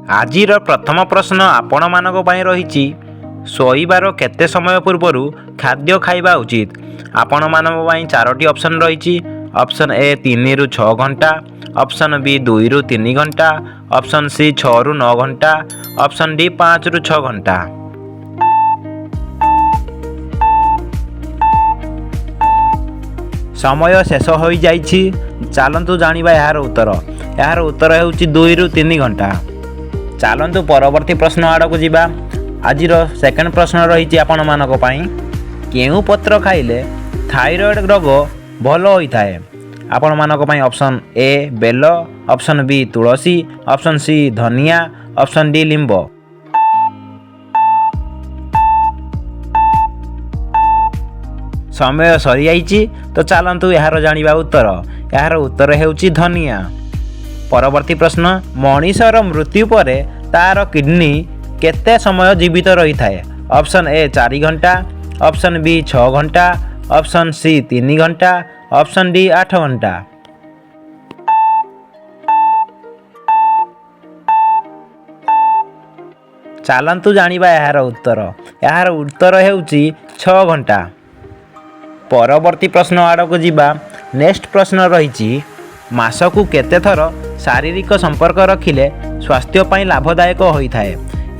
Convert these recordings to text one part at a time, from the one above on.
ଆଜିର ପ୍ରଥମ ପ୍ରଶ୍ନ ଆପଣମାନଙ୍କ ପାଇଁ ରହିଛି, ଶୋଇବାର କେତେ ସମୟ ପୂର୍ବରୁ ଖାଦ୍ୟ ଖାଇବା ଉଚିତ? ଆପଣମାନଙ୍କ ପାଇଁ ଚାରୋଟି ଅପସନ୍ ରହିଛି। ଅପସନ୍ ଏ, 3ରୁ 6 ଘଣ୍ଟା। ଅପସନ୍ ବି, 2ରୁ 3 ଘଣ୍ଟା। ଅପସନ୍ ସି, 6ରୁ 9 ଘଣ୍ଟା। ଅପସନ୍ ଡି, 5ରୁ 6 ଘଣ୍ଟା। ସମୟ ଶେଷ ହୋଇଯାଇଛି। ଚାଲନ୍ତୁ ଜାଣିବା ଏହାର ଉତ୍ତର। ଏହାର ଉତ୍ତର ହେଉଛି 2ରୁ 3 ଘଣ୍ଟା। ଚାଲନ୍ତୁ ପରବର୍ତ୍ତୀ ପ୍ରଶ୍ନ ଆଡ଼କୁ ଯିବା। ଆଜିର ସେକେଣ୍ଡ ପ୍ରଶ୍ନ ରହିଛି ଆପଣମାନଙ୍କ ପାଇଁ, କେଉଁ ପତ୍ର ଖାଇଲେ ଥାଇରଏଡ଼୍ ରୋଗ ଭଲ ହୋଇଥାଏ? ଆପଣମାନଙ୍କ ପାଇଁ ଅପସନ୍ ଏ, ବେଲ। ଅପସନ୍ ବି, ତୁଳସୀ। ଅପସନ୍ ସି, ଧନିଆ। ଅପସନ୍ ଡି, ଲିମ୍ବ। ସମୟ ସରିଯାଇଛି। ତ ଚାଲନ୍ତୁ ଏହାର ଜାଣିବା ଉତ୍ତର। ଏହାର ଉତ୍ତର ହେଉଛି ଧନିଆ। ପରବର୍ତ୍ତୀ ପ୍ରଶ୍ନ, ମଣିଷର ମୃତ୍ୟୁ ପରେ ତାର କିଡ଼ନୀ କେତେ ସମୟ ଜୀବିତ ରହିଥାଏ? ଅପସନ୍ ଏ, 4 ଘଣ୍ଟା। ଅପସନ୍ ବି, 6 ଘଣ୍ଟା। ଅପସନ୍ ସି, 3 ଘଣ୍ଟା। ଅପସନ୍ ଡି, 8 ଘଣ୍ଟା। ଚାଲନ୍ତୁ ଜାଣିବା ଏହାର ଉତ୍ତର। ଏହାର ଉତ୍ତର ହେଉଛି 6 ଘଣ୍ଟା। ପରବର୍ତ୍ତୀ ପ୍ରଶ୍ନ ଆଡ଼କୁ ଯିବା। ନେକ୍ସଟ ପ୍ରଶ୍ନ ରହିଛି, ମାସକୁ କେତେ ଥର ଶାରୀରିକ ସମ୍ପର୍କ ରଖିଲେ ସ୍ୱାସ୍ଥ୍ୟ ପାଇଁ ଲାଭଦାୟକ ହୋଇଥାଏ?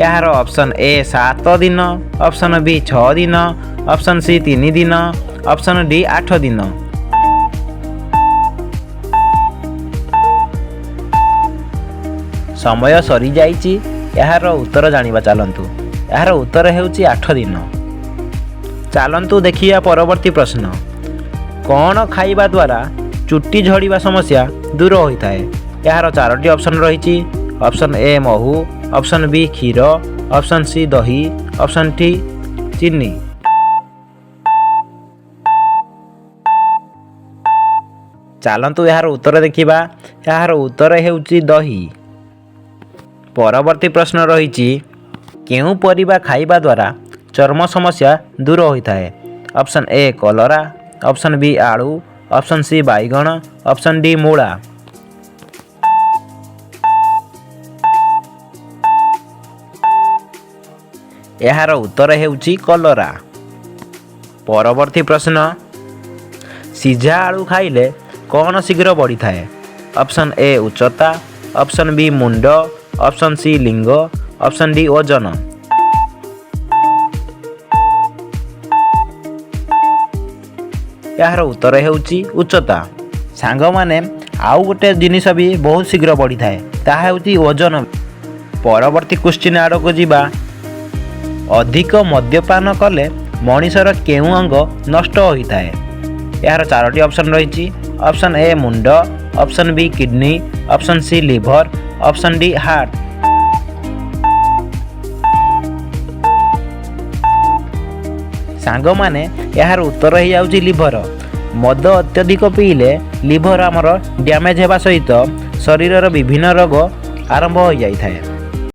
ଏହାର ଅପସନ୍ ଏ, 7 ଦିନ। ଅପସନ୍ ବି, 6 ଦିନ। ଅପସନ୍ ସି, 3 ଦିନ। ଅପସନ୍ ଡି, 8 ଦିନ। ସମୟ ସରିଯାଇଛି। ଏହାର ଉତ୍ତର ଜାଣିବା ଚାଲନ୍ତୁ। ଏହାର ଉତ୍ତର ହେଉଛି 8 ଦିନ। ଚାଲନ୍ତୁ ଦେଖିବା ପରବର୍ତ୍ତୀ ପ୍ରଶ୍ନ, କ'ଣ ଖାଇବା ଦ୍ୱାରା ଚୁଟି ଝଡ଼ିବା ସମସ୍ୟା ଦୂର ହୋଇଥାଏ? ଏହାର ଚାରୋଟି ଅପସନ୍ ରହିଛି। ଅପସନ୍ ଏ, ମହୁ। ଅପସନ୍ ବି, କ୍ଷୀର। ଅପସନ୍ ସି, ଦହି। ଅପସନ୍ ଡି, ଚିନି। ଚାଲନ୍ତୁ ଏହାର ଉତ୍ତର ଦେଖିବା। ଏହାର ଉତ୍ତର ହେଉଛି ଦହି। ପରବର୍ତ୍ତୀ ପ୍ରଶ୍ନ ରହିଛି, କେଉଁ ପରିବା ଖାଇବା ଦ୍ୱାରା ଚର୍ମ ସମସ୍ୟା ଦୂର ହୋଇଥାଏ? ଅପସନ୍ ଏ, କଲରା। ଅପସନ୍ ବି, ଆଳୁ। ଅପସନ୍ ସି, ବାଇଗଣ। ଅପସନ୍ ଡି, ମୂଳା। ଏହାର ଉତ୍ତର ହେଉଛି କଲରା। ପରବର୍ତ୍ତୀ ପ୍ରଶ୍ନ, ସିଝା ଆଳୁ ଖାଇଲେ କ'ଣ ଶୀଘ୍ର ବଢ଼ିଥାଏ? ଅପସନ୍ ଏ, ଉଚ୍ଚତା। ଅପସନ୍ ବି, ମୁଣ୍ଡ। ଅପସନ୍ ସି, ଲିଙ୍ଗ। ଅପସନ୍ ଡି, ଓଜନ। ଏହାର ଉତ୍ତର ହେଉଛି ଉଚ୍ଚତା। ସାଙ୍ଗମାନେ, ଆଉ ଗୋଟେ ଜିନିଷ ବି ବହୁତ ଶୀଘ୍ର ବଢ଼ିଥାଏ, ତାହା ହେଉଛି ଓଜନ। ପରବର୍ତ୍ତୀ କ୍ୱେଶ୍ଚିନ୍ ଆଡ଼କୁ ଯିବା। ଅଧିକ ମଦ୍ୟପାନ କଲେ ମଣିଷର କେଉଁ ଅଙ୍ଗ ନଷ୍ଟ ହୋଇଥାଏ? ଏହାର ଚାରୋଟି ଅପସନ୍ ରହିଛି। ଅପସନ୍ ଏ, ମୁଣ୍ଡ। Option B, kidney. Option C, liver. Option D, heart. ସାଙ୍ଗମାନେ, ଏହାର ଉତ୍ତର ହେଇଯାଉଛି ଲିଭର। ମଦ ଅତ୍ୟଧିକ ପିଇଲେ ଲିଭର ଆମର ଡ୍ୟାମେଜ୍ ହେବା ସହିତ ଶରୀରର ବିଭିନ୍ନ ରୋଗ ଆରମ୍ଭ ହୋଇଯାଇଥାଏ।